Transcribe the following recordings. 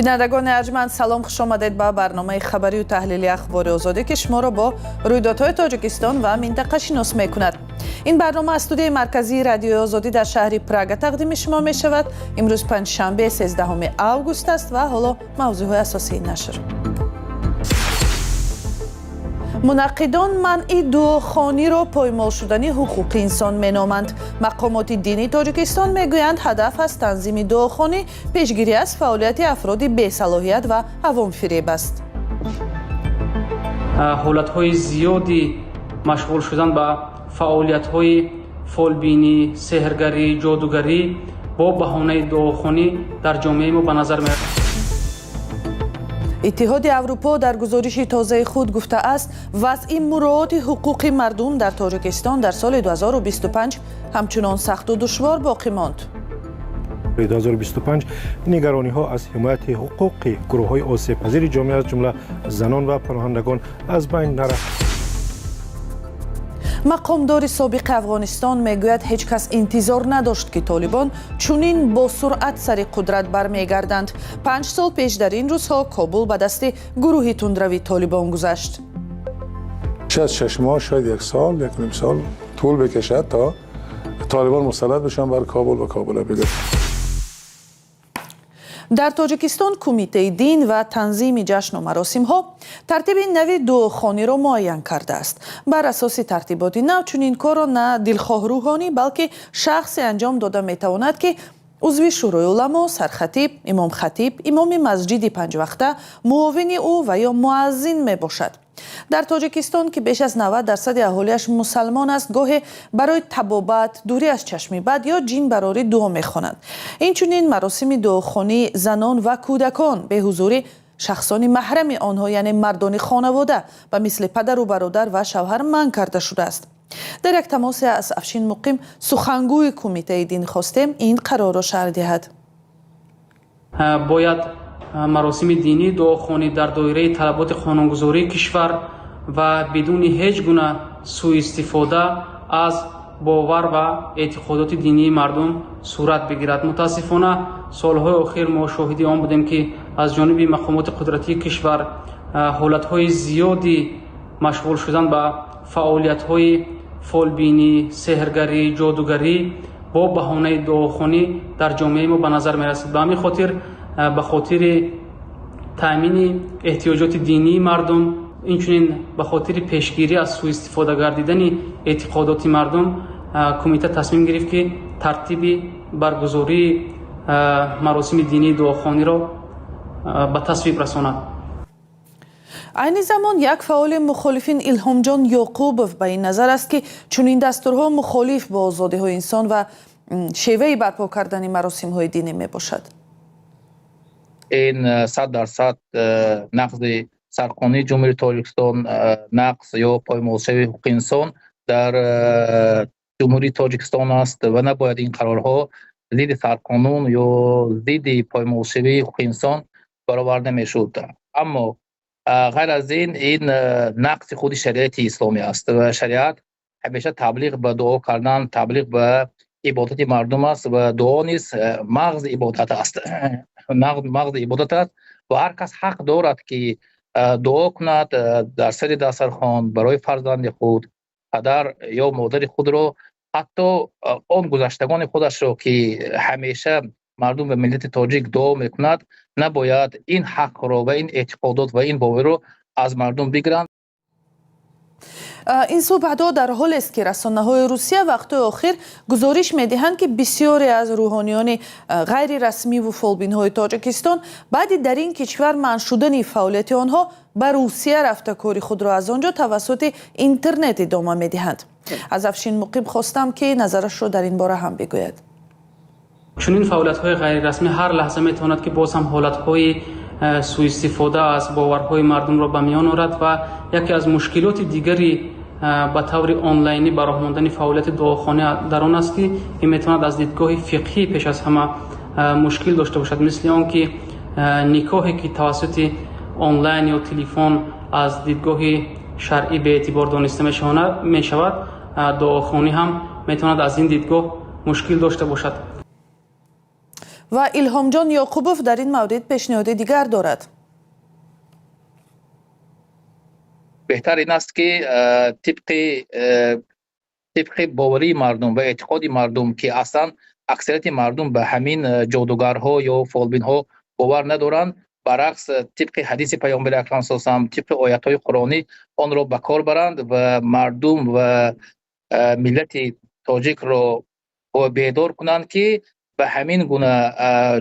Бинандагони арҷманд, салом, хуш омадед ба барномаи хабарию таҳлили Ахбори Озодӣ, ки шуморо бо рӯйдодҳои Тоҷикистон ва минтақа шинос мекунад. Ин барнома аз студияи марказии Радиои Озодӣ дар шаҳри Прага тақдими шумо мешавад. Имрӯз панҷшанбе, 13 август аст ва ҳоло мавзӯъҳои асосии нашр. Мунаққидон манъи дуохониро поймол шудани ҳуқуқи инсон меноманд. Мақомоти динии Тоҷикистон мегӯянд, ҳадаф аз танзими дуохонӣ пешгирӣ аз фаъолияти афроди бесалоҳият ва авомфиреб аст. Ҳолатҳои зиёди машғул шудан ба фаъолиятҳои фолбинӣ, сеҳргарӣ, ҷодугарӣ бо баҳонаи дуохонӣ дар ҷомеаи мо ба назар меояд. Иттиҳоди Аврупо дар гузориши тозаи худ гуфтааст, вазъи муроати ҳуқуқи мардум дар Тоҷикистон дар соли 2025 ҳамчунон сахту душвор боқӣ монд. 2025 нигарониҳо аз ҳимояти ҳуқуқи гурӯҳҳои осебпазири ҷомеа, аз ҷумла занон ва паноҳандагон, аз байн нарафт. Мақомдори собиқи Афғонистон мегӯяд, ҳеҷ кас интизор надошт, ки толибон чунин бо суръат сари қудрат бармегарданд. 5 сол пеш дар ин рӯзҳо Кобул ба дасти гурӯҳи тундрави Толибон гузашт. Шояд 6 моҳ, шояд як сол, як ним сол тӯл бикашад, то толибон мусаллат бишанд бар Кобул ва Кобул бигиранд. Дар Тоҷикистон Кумитаи дин ва танзими ҷашну маросимҳо тартиби нави дуохониро муайян кардааст. Бар асоси тартиботи нав, чунин корро на дилхоҳ рӯҳонӣ, балки шахсе анҷом дода метавонад, ки узви Шӯрои уламо, сархатиб, имомхатиб, имоми масҷиди панҷвақта, муовини ӯ ва ё муаззин мебошад. Дар Тоҷикистон, ки беш аз 90 дарсади аҳолиаш мусалмон аст, гоҳе барои табобат, дурӣ аз чашми бад ё ҷинбарорӣ дуо мехонанд. Инчунин маросими дуохонии занон ва кӯдакон бе ҳузури шахсони маҳрами онҳо, яъне мардони хонавода, ба мисли падару бародар ва шавҳар, манъ карда шудааст. Дар як тамосе аз Афшин Муқим, сухангӯи Кумитаи дин, хостем ин қарорро шарҳ диҳад. Бояд маросими динии дуохонӣ дар доираи талаботи қонунгузории кишвар ва бидуни ҳеҷ гуна сӯистифода аз бовар ва эътиқодоти динии мардум сурат бигирад. Мутаассифона, солҳои охир мо шоҳиди он будем, ки аз ҷониби мақомоти қудратии кишвар ҳолатҳои зиёди машғул шудан ба фаъолиятҳои фолбинӣ, сеҳргарӣ, ҷодугарӣ бо баҳонаи дуохонӣ дар ҷомеаи мо ба назар мерасид. Ба ҳамин хотир, ба хотири таъмини эҳтиёҷоти динии мардум, инчунин ба хотири пешгирӣ аз сӯистифода гардидани эътиқодоти мардум, кумита тасмим гирифт, ки тартиби баргузории маросими динии дуохониро ба тасвиб расонад. Айни замон як фаъоли мухолифин, Илҳомҷон Ёқубов, ба ин назар аст, ки чунин дастурҳо мухолиф бо озодиҳои инсон ва шеваи барпо кардани маросимҳои динӣ мебошад. Ин 100% нақзи сарқонуни Ҷумҳурии Тоҷикистон, нақз ё поймолшавии ҳуқуқи инсон дар Ҷумҳурии Тоҷикистон аст ва набояд ин қарорҳо зидди сарқонун ё зидди поймолшавии ҳуқуқи инсон бароварда мешуд. Аммо ғайр аз ин, ин нақзи худи шариати исломӣ аст ва шариат ҳамеша таблиғ ба дуо кардан, таблиғ ба ибодати мардум аст ва дуо низ мағзи ибодат аст, мағзи ибодат аст ва ҳар кас ҳақ дорад, ки дуо кунад дар сари дастархон барои фарзанди худ, падар ё модари худро, ҳатто он гузаштагони худашро, ки ҳамеша мардум ва миллати тоҷик дуо мекунад. Набояд ин ҳақро ва ин эътиқодот ва ин боварро аз мардум бигиранд. Ин суҳбатҳо дар ҳолест, ки расонаҳои Русия вақтҳои охир гузориш медиҳанд, ки бисёре аз рӯҳониёни ғайрирасмиву фолбинҳои Тоҷикистон баъди дар ин кишвар манъ шудани фаъолияти онҳо ба Русия рафта, кори худро аз он ҷо тавассути интернет идома медиҳанд. Аз Афшин Муқим хостам, ки назарашро дар ин бора ҳам бигӯяд. Чунин фаъолиятҳои ғайрирасмӣ ҳар лаҳза метавонад, ки боз ҳам ҳолатҳои сӯистифода аз боварҳои мардумро ба миён орад. Ва яке аз мушкилоти дигари ба таври онлайнӣ ба роҳ мондани фаъолияти дуохона дар он аст, ки ин метавонад аз дидгоҳи фиқҳӣ пеш аз ҳама мушкил дошта бошад, мисли он ки никоҳе, ки тавассути онлайн ё телефон аз дидгоҳи шаръӣ беэътибор дониста мешавад, дуохонӣ ҳам метавонад аз ин дидгоҳ мушкил дошта бошад. Ва Илҳомҷон Ёқубов дар ин маврид пешниҳоди дигар дорад. Беҳтар ин аст, ки тибқи боварии мардум ва эътиқоди мардум, ки аслан аксарияти мардум ба ҳамин ҷодугарҳо ё фолбинҳо бовар надоранд, баръакс тибқи ҳадиси паёмбари акрам саллаллоҳу алайҳи васаллам, тибқи оятҳои қуръонӣ онро ба кор баранд ва мардум ва миллати тоҷикро бедор кунанд, ки ба ҳамин гуна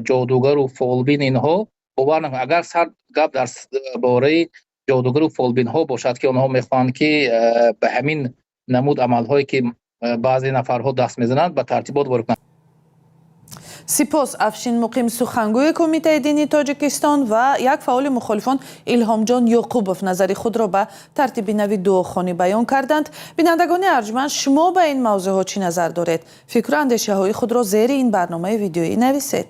ҷодугару фолбин инҳо бовар накунанд. Агар сар гап дар бораи ҷодугару фолбинҳо бошад, ки онҳо мехоҳанд, ки ба ҳамин намуд амалҳое, ки баъзе нафарҳо даст мезананд, ба тартибот ворид кунанд. Сипос. Афшин Муқим, сухангӯи Кумитаи дини Тоҷикистон, ва як фаъоли мухолифон Илҳомҷон Ёқубов назари худро ба тартиби нави дуохонӣ баён карданд. Бинандагони арҷманд, шумо ба ин мавзӯъҳо чӣ назар доред? Фикру андешаҳои худро зери ин барномаи видеоӣ нависед.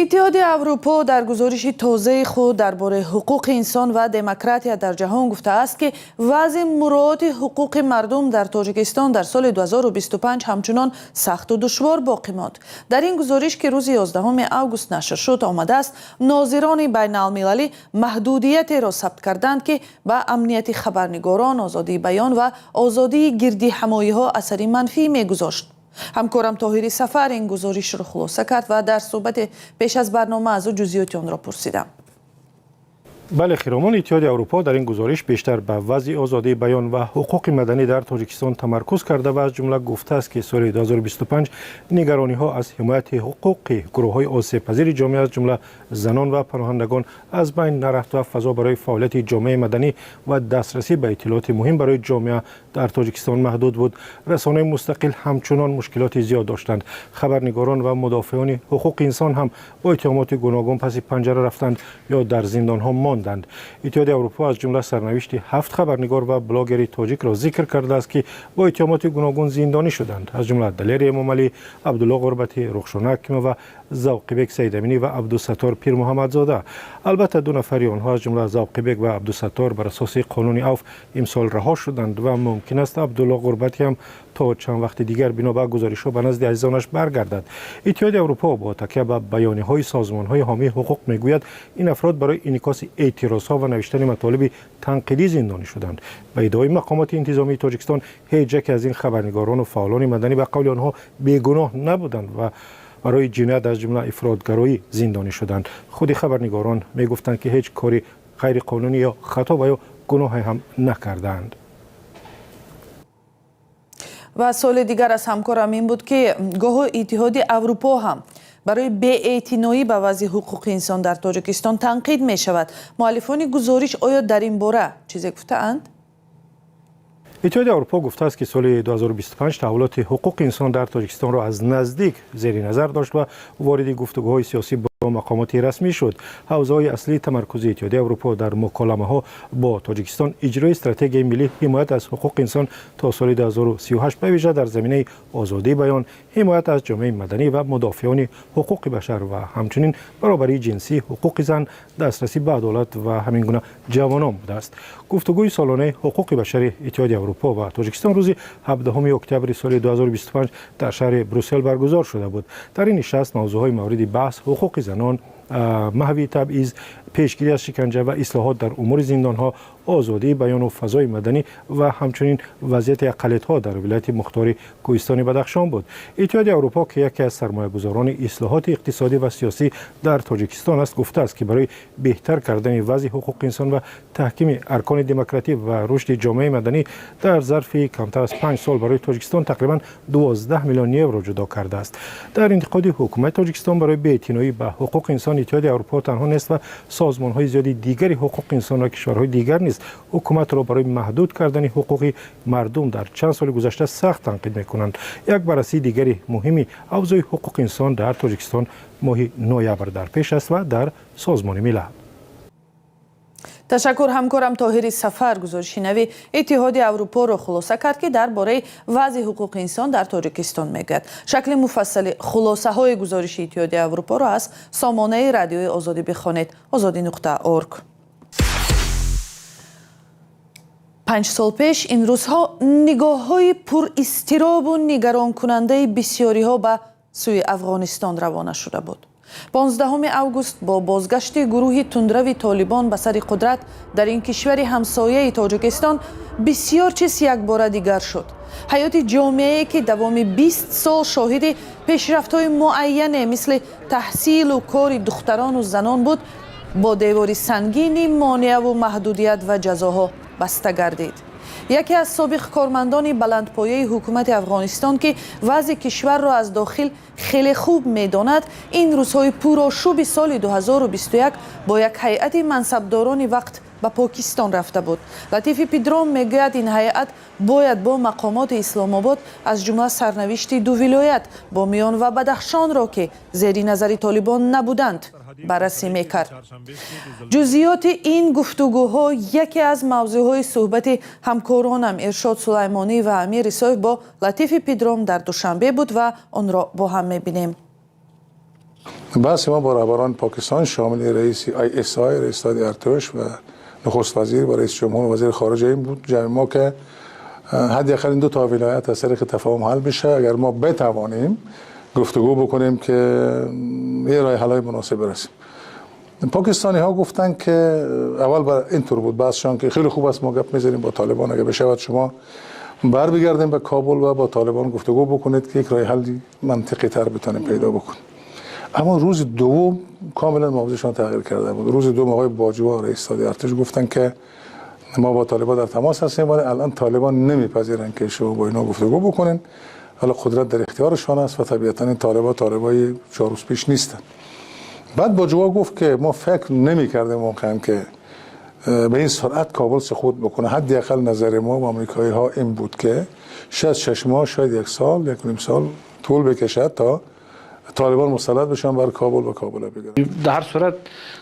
Иттиҳоди Аврупо дар гузориши тозаи худ дар бораи ҳуқуқи инсон ва демократия дар ҷаҳон гуфтааст, ки вазъи муроати ҳуқуқи мардум дар Тоҷикистон дар соли 2025 ҳамчунон сахту душвор боқӣ монд. Дар ин гузориш, ки рӯзи 11 август нашр шуд, омадааст, нозирони байналмилалӣ маҳдудиятеро сабт карданд, ки ба амнияти хабарнигорон, озодии баён ва озодии гирдиҳамоиҳо асари манфӣ мегузошт. Ҳамкорам Тоҳири Сафар ин гузоришро хулоса кард ва дар суҳбати пеш аз барнома аз ӯ ҷузъиёти онро пурсидам. Бале, Хиромон, Иттиҳоди Аврупо дар ин гузориш бештар ба вазъи озодии баён ва ҳуқуқи маданӣ дар Тоҷикистон тамаркуз карда ва аз ҷумла гуфтааст, ки соли 2025 нигарониҳо аз ҳимояти ҳуқуқи гурӯҳҳои осебпазири ҷомеа, аз ҷумла занон ва паноҳандагон, аз байн нарафт ва фазо барои фаъолияти ҷомеаи маданӣ ва дастрасӣ ба иттилооти муҳим барои ҷомеа дар Тоҷикистон маҳдуд буд. Расонаи мустақил ҳамчунон мушкилоти зиёд доштанд. Хабарнигорон ва мудофеони ҳуқуқи инсон ҳам бо иттиҳомоти гуногун паси панҷара рафтанд ё дар зиндонҳо монданд. Иттиҳоди Аврупо аз ҷумла сарнавишти ҳафт хабарнигор ва блогери тоҷикро зикр кардааст, ки бо иттиҳомоти гуногун зиндонӣ шуданд, аз ҷумла Далери Эмомалӣ, Абдулло Ғурбатӣ, Рухшона Ҳакимова, Завқибек Саидаминӣ ва Абдусаттор Пирмуҳаммадзода. Албатта, ду нафари онҳо, аз ҷумла Завқибек ва Абдусаттор, бар асоси қонуни авф имсол раҳо шуданд ва мумкин аст Абдулло Ғурбатӣ ҳам то чанд вақти дигар бино ба гузоришҳо ба назди азизонаш баргардад. Иттиҳоди Аврупо бо такя ба баёниҳои созмонҳои ҳомии ҳуқуқ мегӯяд, ин афрод барои инъикоси эътирозҳо ва навиштани матолиби танқидӣ зиндонӣ шуданд. Ба иддаои мақомоти интизомии Тоҷикистон, ҳеҷ яке аз ин хабарнигорону фаъолони маданӣ ба қавли онҳо бегуноҳ набуданд ва барои ҷиноят, аз ҷумла ифротгароӣ, зиндонӣ шуданд. Худи хабарнигорон мегуфтанд, ки ҳеҷ кори ғайриқонунӣ ё хато ва ё гуноҳе ҳам накардаанд. Ва суоли дигар аз ҳамкорам ин буд, ки гоҳо Иттиҳоди Аврупо ҳам барои беэътиноӣ ба вазъи ҳуқуқи инсон дар Тоҷикистон танқид мешавад. Муаллифони гузориш оё дар ин бора чизе гуфтаанд? Иттиҳоди Аврупо гуфтааст, ки соли 2025 таҳаввулоти ҳуқуқи инсон дар Тоҷикистонро аз наздик зери назар дошт ва вориди гуфтугӯҳои сиёсӣ бо мақомоти расмӣ шуд. Ҳавзаҳои аслии тамаркузи Иттиҳоди Аврупо дар муколамаҳо бо Тоҷикистон иҷрои стратегияи миллии ҳимоят аз ҳуқуқи инсон то соли 2038, ба вижа дар заминаи озодии баён, ҳимоят аз ҷомеаи маданӣ ва мудофеони ҳуқуқи башар ва ҳамчунин баробарии ҷинсӣ, ҳуқуқи зан, дастрасӣ ба адолат ва ҳамин гуна ҷавонон будааст. Гуфтугӯи солонаи ҳуқуқи башари Иттиҳоди Аврупо ва Тоҷикистон рӯзи 17 октябри соли 2025 дар шаҳри Брюссел баргузор шуда буд. Дар ин нишаст мавзӯъҳои мавриди баҳс ҳуқуқи занон, маҳви табъиз, пешгирӣ аз шиканҷа ва ислоҳот дар умури зиндонҳо, озодии баёну фазои маданӣ ва ҳамчунин вазъияти ақаллиятҳо дар вилояти мухтори Кӯҳистони Бадахшон буд. Иттиҳоди Аврупо, ки яке аз сармоягузорони ислоҳоти иқтисодӣ ва сиёсӣ дар Тоҷикистон аст, гуфтааст, ки барои беҳтар кардани вазъи ҳуқуқи инсон ва таҳкими аркони демократӣ ва рушди ҷомеаи маданӣ дар зарфи камтар аз 5 сол барои Тоҷикистон тақрибан 12 миллион евро ҷудо кардааст. Дар интиқоди ҳукумати Тоҷикистон барои беэътиноӣ ба ҳуқуқи инсон Иттиҳоди Аврупо танҳо нест ва созмонҳои зиёди дигари ҳуқуқи инсон ва кишварҳои дигар низ ҳукуматро барои маҳдуд кардани ҳуқуқи мардум дар чанд соли гузашта сахт танқид мекунанд. Як баррасии дигари муҳими авзои ҳуқуқи инсон дар Тоҷикистон моҳи ноябр дар пеш аст ва дар Созмони Милал. Ташаккур. Ҳамкорам Тоҳири Сафар гузориши нави Иттиҳоди Аврупоро хулоса кард, ки дар бораи вазъи ҳуқуқи инсон дар Тоҷикистон мегӯяд. Шакли муфассали хулосаҳои гузориши Иттиҳоди Аврупоро аз сомонаи Радиои Озодӣ бихонед: озодӣ.орг. 5 сол пеш ин рӯзҳо нигоҳҳои пуризтиробу нигаронкунандаи бисёриҳо ба сӯи Афғонистон равона шуда буд. 15 август бо бозгашти гурӯҳи тундрави Толибон ба сари қудрат дар ин кишвари ҳамсояи Тоҷикистон бисёр чиз якбора дигар шуд. Ҳаёти ҷомеае, ки давоми 20 сол шоҳиди пешрафтҳои муайяне, мисли таҳсилу кори духтарону занон буд, бо девори сангини монеаву маҳдудият ва ҷазоҳо баста гардид. Яке аз собиқ кормандони баландпояи ҳукумати Афғонистон, ки вазъи кишварро аз дохил хеле хуб медонад, ин рӯзҳои пурошӯби соли 2021 бо як ҳайати мансабдорони вақт ба Покистон рафта буд. Латифи Пидром мегӯяд, ин ҳайат бояд бо мақомоти Исломобод аз ҷумла сарнавишти ду вилоят, Бомиён ва Бадахшонро, ки зери назари Толибон набуданд, баррасӣ мекард. Ҷузъиёти ин гуфтугӯҳо яке аз мавзӯъҳои суҳбати ҳамкоронам Иршод Сулаймонӣ ва Амир Исоев бо Латифи Пидром дар Душанбе буд ва онро бо ҳам мебинем. بحث ما با رهبران پاکستان شامل رئیس ISI، رئیس ستاد ارتش و نخست وزیر و رئیس جمهور و وزیر خارجه این بود جمع ما که حداقل این دو تا ولایت از طریق تفاهم حل بشه، اگر ما بتوانیم گفتگو بکنیم که یه راه حل مناسب برسیم. پاکستانی ها گفتن که اول بر اینطور بود بحثشان که خیلی خوب است، ما گپ میزنیم با طالبان، اگه بشود شما بر بگردیم به کابل و با طالبان گفتگو بکنید که یک راه حل منطقی تر بتونیم پیدا بکنیم. اما روز دوم کاملا موضعشان تغییر کرده بود. روز دوم آقای باجوا، رئیس ستاد ارتش، گفتن که ما با طالبان در تماس هستیم، ولی الان طالبان نمیپذیرن که شما با اینا گفتگو بکنین. حالا قدرت در اختیارشان است و طبیعتا این طالبان طالبای 4 روز پیش نیستن. بعد باجوا گفت که ما فکر نمی کردیم واقعا که به این سرعت کابل سقوط بکنه. حداقل نظر ما و آمریکایی ها این بود که شاید 6 ماه، شاید یک سال، 1.5 سال طول بکشد تا طالبان مسلط بشن بر کابل و کابل بگیرن. در هر صورت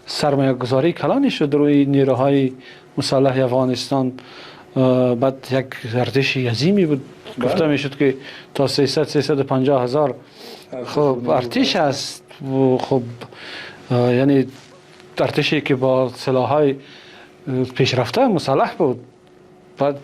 سرمایه گذاری کلانی شد روی نیروهای مسلح افغانستان. بعد یک ارتش عظیمی بود. گفته میشد که تا 300 350 هزار خب ارتش است و خب یعنی ارتشی که با سلاح‌های پیشرفته مسلح بود. بعد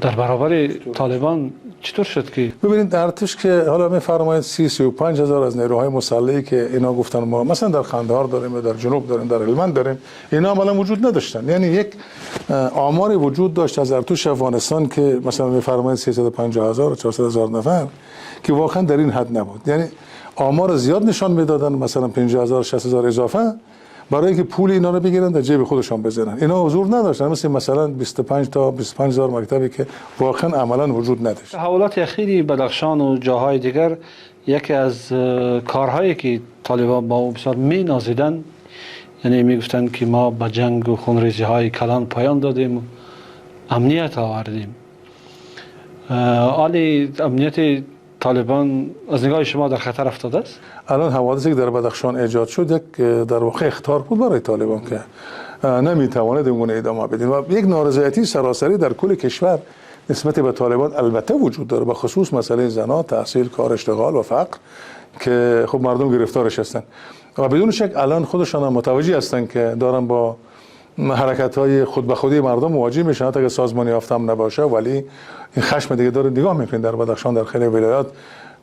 در برابر طالبان چطور شد که ببینید، ارتش که حالا میفرمایید 30 35 هزار از نیروهای مسلحی که اینا گفتن ما مثلا در قندهار داریم یا در جنوب داریم، در هلمند داریم، اینا عملا وجود نداشتن. یعنی یک آماری وجود داشت از ارتش افغانستان که مثلا میفرمایید 350 هزار و 400 هزار نفر که واقعا در این حد نبود. یعنی آمار زیاد نشان میدادن، مثلا 50 هزار، 60 هزار اضافه، برای اینکه پول اینا رو بگیرن در جیب خودشان بزنن. اینا حضور نداشتن. مثلا 25 تا 25 هزار مکتبی که واقعا عملا وجود نداشت. تحولات اخیری بدخشان و جاهای دیگر، یکی از کارهایی که طالبان با او بسیار می نازیدن، یعنی می گفتند که ما به جنگ و خونریزی های کلان پایان دادیم و امنیت آوردیم. حالی امنیت طالبان از نگاه شما در خطر افتاده است؟ الان حوادثی که در بدخشان ایجاد شد یک در واقع اخطار بود برای طالبان که نمیتواند این گونه ادامه بدین و یک نارضایتی سراسری در کل کشور نسبت به طالبان البته وجود داره، به خصوص مسئله زنا، تحصیل، کار، اشتغال و فقر که خب مردم گرفتارش هستن و بدون شک الان خودشان هم متوجه هستن که دارن با حرکت های خود به خودی مردم مواجه میشن، حتی اگه سازمان یافته هم نباشه، ولی این خشم دیگه داره نگاه میکنین در بدخشان، در خیلی ولایات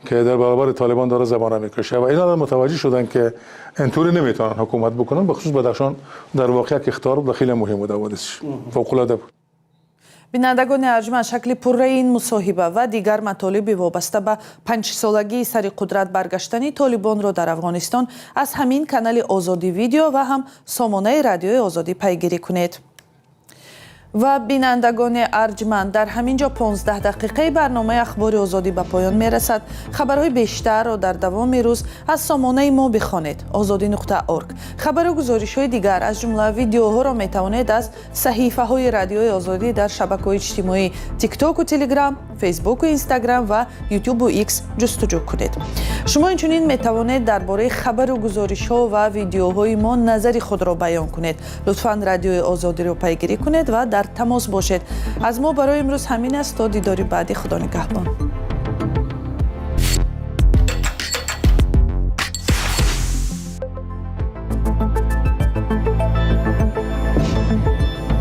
که در برابر طالبان داره زبانه میکشه و اینا متوجه شدن که اینطوری نمیتونن حکومت بکنن. به خصوص بدخشان در واقع یک اخطار بود و خیلی مهم بود، حوادثش فوق العاده بود. Бинандагони арҷманд, шакли пурраи ин мусоҳиба ва дигар матолиби вобаста ба панҷсолагии сари қудрат баргаштани толибонро дар Афғонистон аз ҳамин канали Озодӣ Видео ва ҳам сомонаи Радиои Озодӣ пайгирӣ кунед. Ва бинандагони арҷманд, дар ҳамин ҷо 15 дақиқаи барномаи Ахбори Озодӣ ба поён мерасад. Хабарҳои бештарро дар давоми рӯз аз сомонаи мо бихонед: озодӣ.орг. Хабару гузоришҳои дигар, аз ҷумла видеоҳоро метавонед аз саҳифаҳои Радиои Озодӣ дар шабакаҳои иҷтимоӣ Тиктоку Телеграм, Фейсбуку Инстаграм ва Ютубу Икс ҷустуҷӯ кунед. Шумо инчунин метавонед дар бораи хабару гузоришҳо ва видеоҳои мо назари худро баён кунед. Лутфан Радиои Озодиро пайгирӣ кунед ва дар тамос бошед. Аз мо барои имрӯз ҳамин аст. То дидори баъдӣ, Худо нигаҳбон.